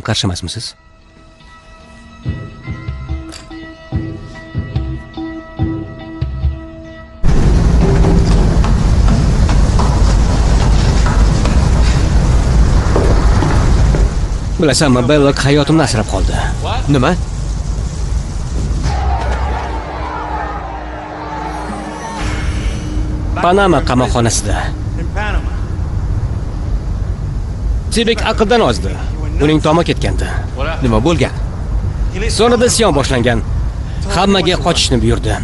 Qarshi emasmisiz? Bilasanmi, Bellok hayotimni asrab qoldi. Nima? Panama qamoqxonasida. Tibek aqldan ozdi. Uning tomi ketgandi. Nima bo'lgan? So'ngrada isyon boshlangan. Hammaga qochishni buyurdi.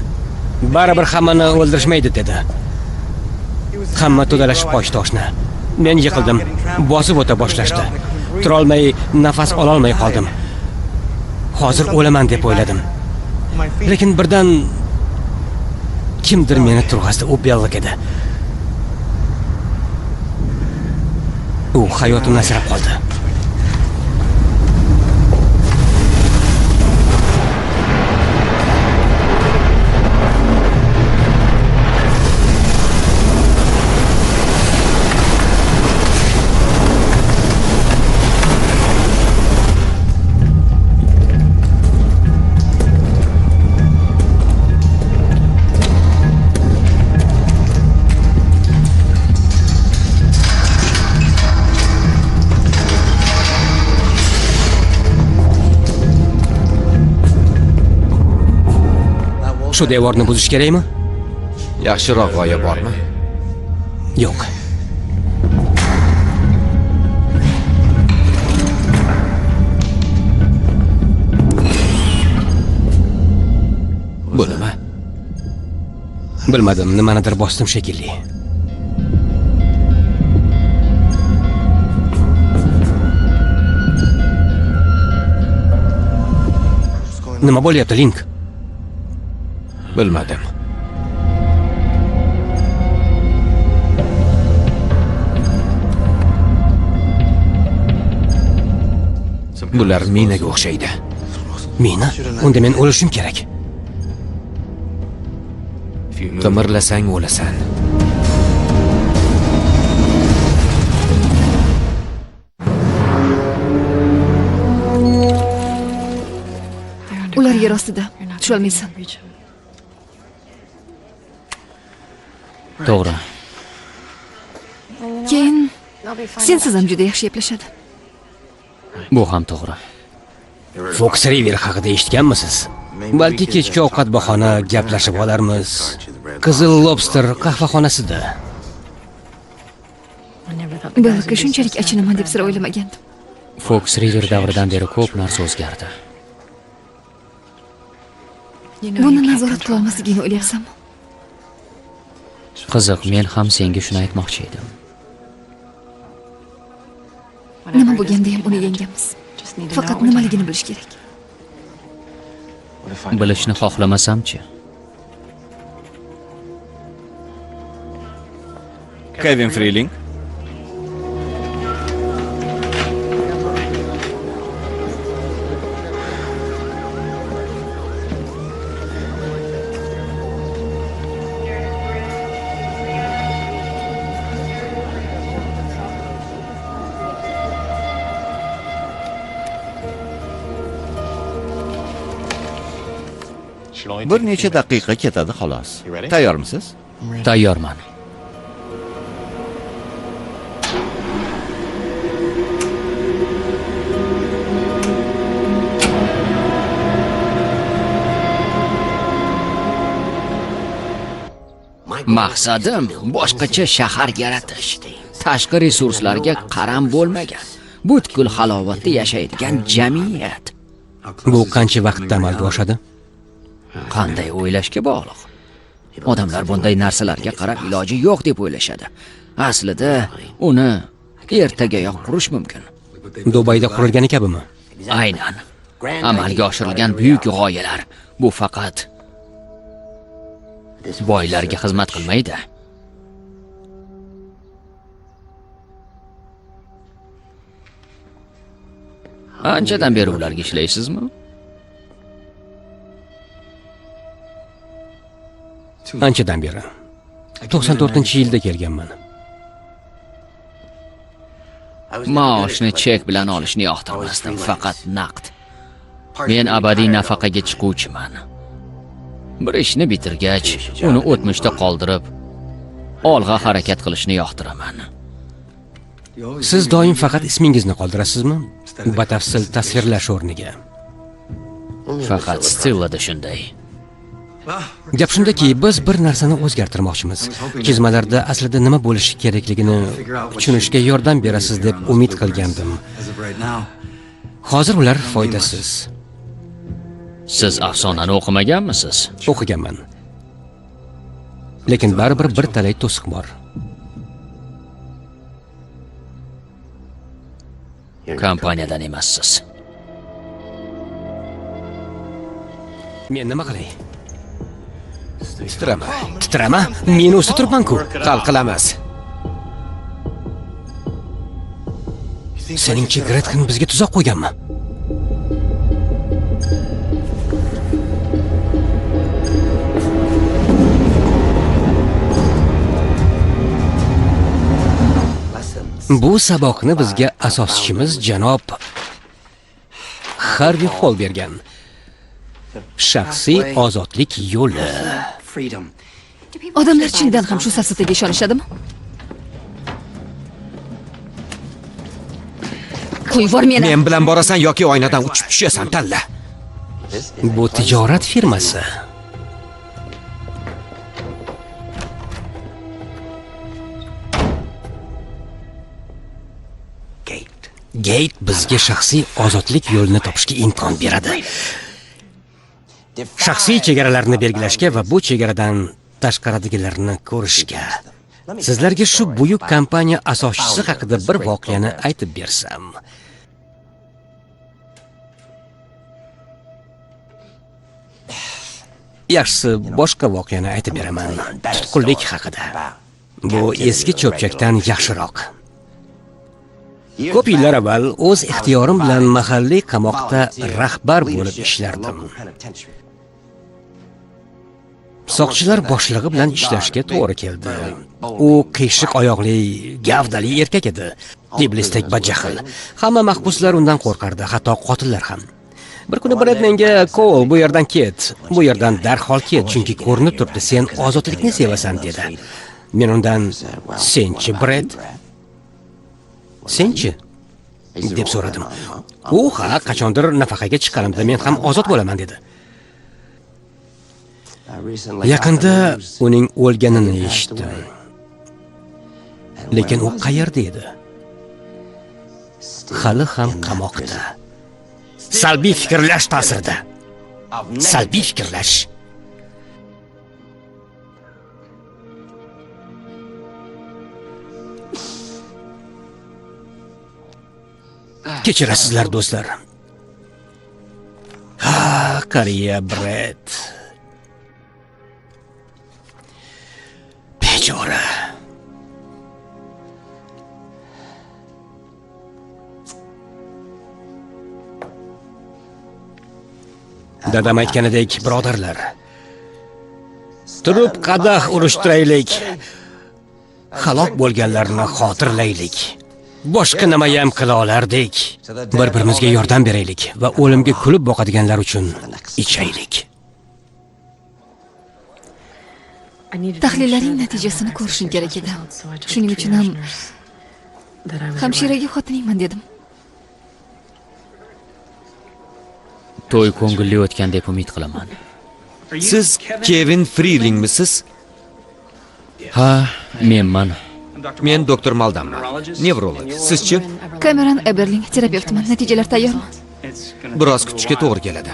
Baribir hammani o'ldirishmaydi dedi. Hamma to'dalashib qochdi oshna. Men yiqildim. Bosib o'ta boshlashdi. Turolmay, nafas ololmay qoldim. Hozir o'laman deb o'yladim. Lekin birdan kimdir meni turg'azdi. U Bellok edi. U hayotimni asrab qoldi. Shu devorni buzish kerakmi? Yaxshiroq g'oya bormi? Yo'q. Bu nima? Bilmadim, nimanidir bosdim shekilli. Nima bo'lyapti, Link? Bilmadim. Bular minaga o'xshaydi. Mina? Unda men o'lishim kerak. Qimirlasang o'lasan. Ular yer ostida. Tusholmaysan. To'g'ri. Keyin sensiz ham juda yaxshi eplashadi. Bu ham to'g'ri. Fox River haqida eshitganmisiz? Balki kechki ovqat bahona gaplashib olarmiz. Qizil Lobster qahvaxonasida. Bellokka shunchalik achinaman deb sira o'ylamagandim. Fox River davridan beri ko'p narsa o'zgardi. Buni nazorat qila olmasligingni o'ylayapsanmi? Qiziq, men ham senga shuni aytmoqchi edim. Nima bo'lganda ham uni yengamiz. Faqat nimaligini bilish kerak. Bilishni xohlamasam-chi? Kevin Freeling. Bir necha daqiqa ketadi xolos. Tayyormisiz? Tayyorman. Maqsadim boshqacha shahar yaratish. Tashqi resurslarga qaram bo'lmagan, butkul halovatda yashaydigan jamiyat. Bu qancha vaqtda amalga oshadi? Qanday o'ylashga bog'liq. Odamlar bunday narsalarga qarab iloji yo'q deb o'ylashadi. Aslida uni ertagayoq qurish mumkin. Dubayda qurilgani kabimi? Aynan. Amalga oshirilgan buyuk g'oyalar bu faqat boylarga xizmat qilmaydi. Anchadan beri ularga ishlaysizmi? Anchadan beri. 94-yilda kelganman. Maoshni chek bilan olishni yoqtirmasdim, faqat naqd. Men abadiy nafaqaga chiquvchiman. Bir ishni bitirgach, uni o'tmishda qoldirib, olg'a harakat qilishni yoqtiraman. Siz doim faqat ismingizni qoldirasizmi? Batafsil tasvirlash o'rniga. Faqat Stillada shunday. Gap shundaki, biz bir narsani o'zgartirmoqchimiz. Chizmalarda aslida nima bo'lishi kerakligini tushunishga yordam berasiz deb umid qilgandim. Hozir ular foydasiz. Siz afsonani o'qimaganmisiz? O'qiganman. Lekin baribir bir talay to'siq bor. Kompaniyadan emassiz. Men nima qilay? Titrama. Titrama? Men o'zi turibman-ku. Qalqilamiz. Seningcha Gretchen bizga tuzoq qo'yganmi? Bu saboqni bizga asoschimiz janob Harvi Hall bergan. Shaxsiy ozodlik yo'li. Odamlar chindan ham shu safsataga ishonishadimi? Qo'yib yubor meni. Men bilan borasan yoki oynadan uchib tushasan, tanla. Bu tijorat firmasi. Gate bizga shaxsiy ozodlik yo'lini topishga imkon beradi. Shaxsiy chegaralarni belgilashga va bu chegaradan tashqaridagilarni ko'rishga. Sizlarga shu buyuk kompaniya asoschisi haqida bir voqeani aytib bersam. Yaxshisi, boshqa voqeani aytib beraman. Tutqunlik haqida. Bu eski cho'pchakdan yaxshiroq. Ko'p yillar avval o'z ixtiyorim bilan mahalliy qamoqda rahbar bo'lib ishlardim. Soqchilar boshlig'i bilan ishlashga to'g'ri keldi. U qiyshiq oyoqli, gavdali erkak edi. Iblisdek badjahl. Hamma mahbuslar undan qo'rqardi, hatto qotillar ham. Bir kuni Bred menga: "Koul, bu yerdan ket. Bu yerdan darhol ket, chunki ko'rinib turibdi, sen ozodlikni sevasan" dedi. Men undan: "Senchi, Bred? Senchi?" deb so'radim. U ha, qachondir nafaqaga chiqqanimda men ham ozod bo'laman dedi. Yaqinda uning o'lganini eshitdim. Lekin u qayerda edi? Hali ham qamoqda. Salbiy fikrlash ta'sirida. Salbiy fikrlash. Kechirasizlar do'stlar. Ha, qariya Bred. Bechora. Dadam aytganidek, birodarlar, turib qadah urushtiraylik, halok bo'lganlarni xotirlaylik. Boshqa nimayam qila olardik. Bir-birimizga yordam beraylik va o'limga kulib boqadiganlar uchun ichaylik. Tahlillaring natijasini ko'rishim kerak edi. Shuning uchun ham hamshiraga xotiningman dedim. To'y ko'ngilli o'tgan deb umid qilaman. Siz Kevin Frilingmisiz? Ha, menman. Men doktor Maldanman, nevrolog. Sizchi? Cameron Eberling, terapevtman. Natijalar tayyormi? Biroz kutishga to'g'ri keladi.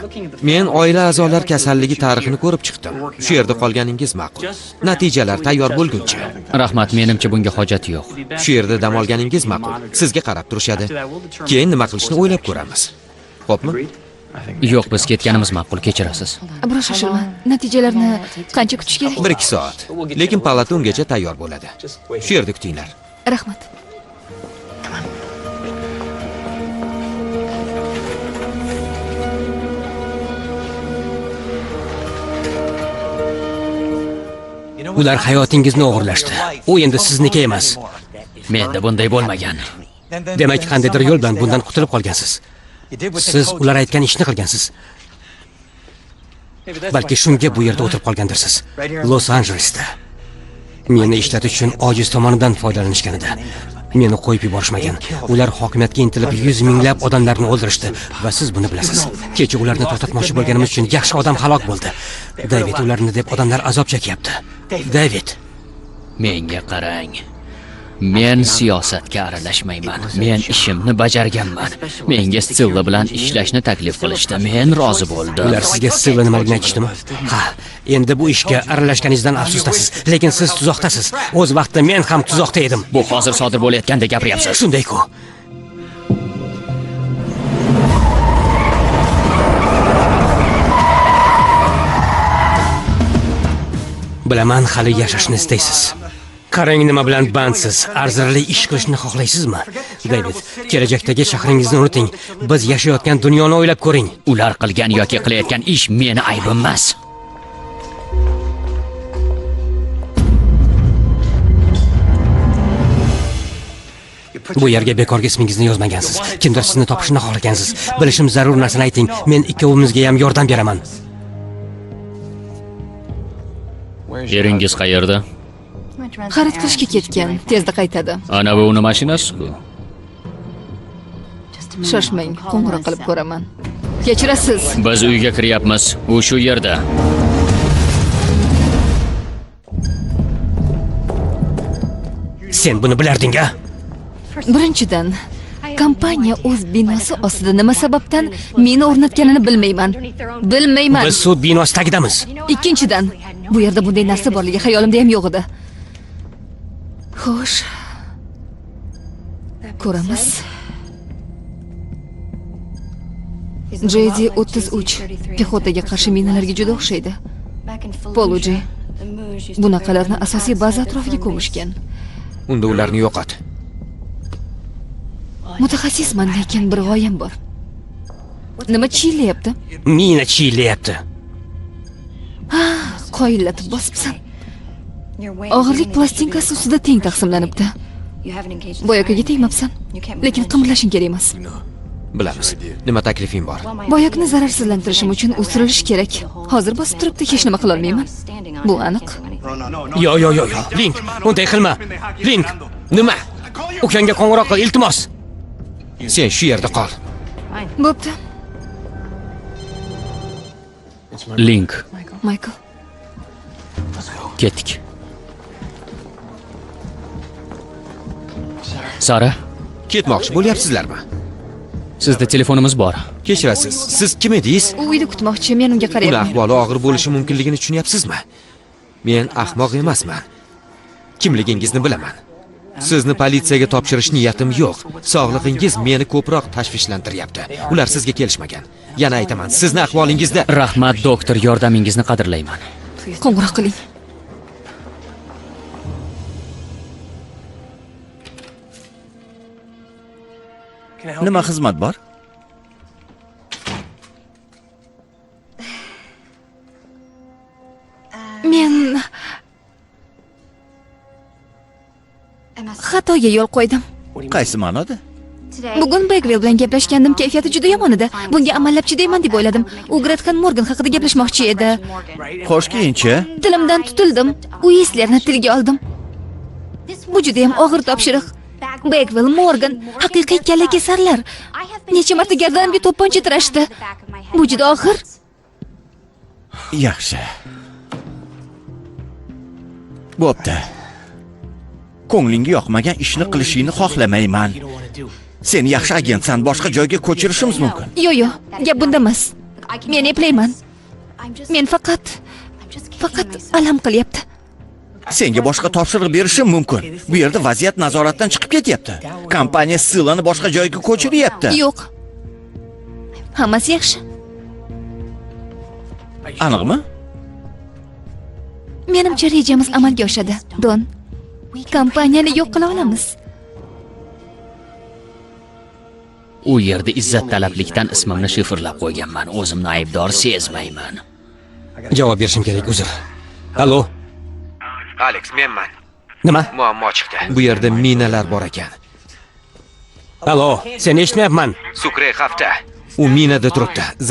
Men oila a'zolar kasalligi tarixini ko'rib chiqdim. Shu yerda qolganingiz ma'qul. Natijalar tayyor bo'lguncha. Rahmat, menimcha bunga hojat yo'q. Shu yerda dam olganingiz ma'qul. Sizga qarab turishadi. Keyin nima qilishni o'ylab ko'ramiz. Xo'pmi? Yo'q, biz ketganimiz ma'qul, kechirasiz. Biroq shoshilma. Natijalarni qancha kutish kerak? 1-2 soat. Lekin palata ungacha tayyor bo'ladi. Shu yerda kutinglar. Rahmat. Ular hayotingizni o'g'irlashdi. U endi sizniki emas. Menda bunday bo'lmagan. Demak, qandaydir yo'l bilan bundan qutulib qolgansiz. Siz ular aytgan ishni qilgansiz. Balki shunga bu yerda o'tirib qolgandirsiz. Los-Anjelesda. Meni ishlatish uchun ojiz tomonidan foydalanishganida. Meni qo'yib yuborishmagan. Ular hokimiyatga intilib 100 minglab odamlarni o'ldirishdi va siz buni bilasiz. Kecha ularni to'xtatmoqchi bo'lganimiz uchun yaxshi odam halok bo'ldi. David, ularni deb odamlar azob chekyapti. David, Menga qarang. Men siyosatga aralashmayman. Men ishimni bajarganman. Menga Silla bilan ishlashni taklif qilishdi. Men rozi bo'ldim. Ular sizga Silla nimaligini aytishdimi? Ha, endi bu ishga aralashganingizdan afsusdasiz, lekin siz tuzoqdasiz. O'z vaqtida men ham tuzoqda edim. Bu hozir sodir bo'layotgandek gapiryapsiz. Shunday-ku. Bilaman, hali yashashni istaysiz. Qarang, nima bilan bandsiz. Arzirli ish qilishni xohlaysizmi? David, kelajakdagi shahringizni unuting. Biz yashayotgan dunyoni o'ylab ko'ring. Ular qilgan yoki qilayotgan ish meni aybim emas. Bu yerga bekorga ismingizni yozmagansiz. Kimdir sizni topishini xohlagansiz. Bilishim zarur narsani ayting. Men ikkovimizga ham yordam beraman. Eringiz qayerda? Xarid qilishga ketgan, tezda qaytadi. Ana bu uni mashinasi-ku. Shoshmang, qo'ng'iroq qilib ko'raman. Kechirasiz. Biz uyga kiryapmiz. U shu yerda. Sen buni bilarding-a? Birinchidan, kompaniya o'z binosi ostida nima sababdan meni o'rnatganini bilmayman. Bilmayman. Biz sud binosi tagidamiz. Ikkinchidan, bu yerda bunday narsa borligi xayolimda ham yo'q edi. Xo'sh. Ko'ramiz. JD-33 pexotaga qarshi minalarga juda o'xshaydi. Poluji. Bunaqalarni asosiy baza atrofiga ko'mishgan. Unda ularni yo'qot. Mutaxassisman, lekin bir g'oyam bor. Nima chiyillayapti? Mina chiyillayapti. Qoyillatib bosibsan. Og'irlik plastinkasi ustida teng taqsimlanibdi. Boyakaga tegmabsan, lekin qimirlashing kerak emas. Bilamiz. Nima taklifing bor? Boyakni zararsizlantirishim uchun o'stirilishi kerak. Hozir bosib turibdi, hech nima qila olmayman. Bu aniq. Yo, yo, yo, yo. Link, unday qilma. Link, Nima? Ukangga qo'ng'iroq qil, iltimos. Sen shu yerda qol. Bo'pti, Link, Michael. Ketdik. Sara, Ketmoqchi bo'lyapsizlarmi? Sizda telefonimiz bor. Kechirasiz. Siz kim edingiz? U uyda kutmoqchi, men unga Uni qarayapman. ahvoli og'ir bo'lishi mumkinligini tushunyapsizmi? Men ahmoq emasman. Kimligingizni bilaman. Sizni politsiyaga topshirish niyatim yo'q. Sog'lig'ingiz meni ko'proq tashvishlantiryapti. Ular sizga kelishmagan. Yana aytaman, sizni ahvolingizda Rahmat, doktor, yordamingizni qadrlayman. Qo'ng'iroq qiling. Nima xizmat bor? Men xatoga yo'l qo'ydim. Qaysi ma'noda? Bugun Bagwell bilan gaplashgandim, kayfiyati juda yomon edi. Bunga amallab chidayman deb o'yladim. U Gretchen Morgan haqida gaplashmoqchi edi. Xo'sh, keyinchi? Tilimdan tutildim. Uislerni tilga oldim. Bu juda ham og'ir topshiriq. Bagwell, Morgan haqiqiy kallakesarlar. Necha marta gardanimga to'pponcha tirashdi. Bu juda og'ir. Yaxshi. Bo'pti. Ko'nglingga yoqmagan ishni qilishingni xohlamayman. Sen yaxshi agentsan, boshqa joyga ko'chirishimiz mumkin. Yo'q, yo'q, gap bunda emas. Men eplayman. Men faqat alam qilyapti. Senga boshqa topshiriq berishim mumkin. Bu yerda vaziyat nazoratdan chiqib ketyapti. Kompaniya Sillani boshqa joyga ko'chiryapti. Yo'q. Hammasi yaxshi. Aniqmi? Menimcha rejamiz amalga oshadi, Don. Kompaniyani yo'q qila olamiz. U yerda izzat talablikdan ismimni shifrlab qo'yganman. O'zimni aybdor sezmayman. Javob berishim kerak, uzr. Allo, Alex, menman. Nima? Muammo chiqdi. Bu yerda minalar bor ekan. Allo, seni eshitmayapman. Sukre xavfda. U minada turibdi.